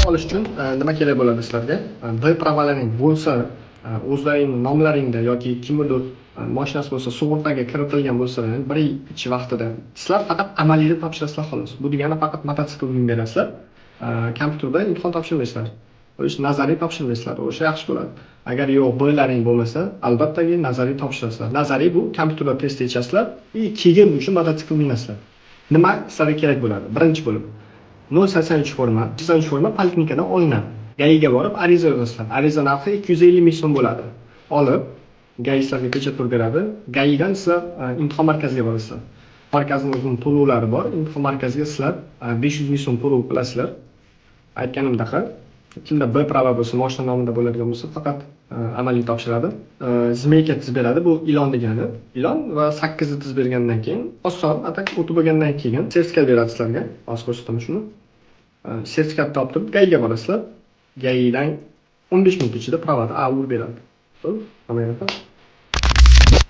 Olish uchun nima kerak bo'ladi sizlarga? B pravalaring bo'lsa, o'zlaringni nomlaringda yoki kimnidir mashinasi bo'lsa, sug'urtaga kiritilgan bo'lsa, bir yil ichi vaqtida sizlar faqat amaliyda topshirasizlar, xolos. Bu degani faqat mototsikl minib berasizlar. Kompyuterda imtihon topshirmaysizlar. O'sha nazariy topshirmaysizlar. O'sha yaxshi bo'ladi. Agar yo'q, Blaring bo'lmasa, albattaki nazariy topshirasizlar. Nazariy bu kompyuterda test yechasizlar и keyin o'sha mototsikl minasizlar. Nima sizlarga kerak bo'ladi? Birinchi bo'lib 0,83 forma. 83 forma poliklinikadan olinadi. ГАИ ga borib ariza yozasizlar. Ariza narxi 250 ming so'm bo'ladi. Olib, ГАИ sizlarga pechat qilib beradi. ГАИ dan sizlar imtihon markaziga borasizlar. Markazni o'zini to'lovlari bor. Imtihon markaziga sizlar 500 ming so'm to'lov qilasizlar. Aytganimdaqa, kimda B prava bo'lsa, moshina nomida bo'ladigan bo'lsa, faqat amaliy topshiradi. Змейка tizib beradi, bu ilon degani. Ilon va sakkizni tizib bergandan keyin oson, а так o'tib bo'lgandan keyin sertifikat beradi sizlarga. Hozir ko'rsataman shuni. Sertifikat toptirib, ГАИ ga borasizlar. ГАИ dan 15 minut ichida pravani A urib beradi. Bo'ldi. Hamma yoqqa.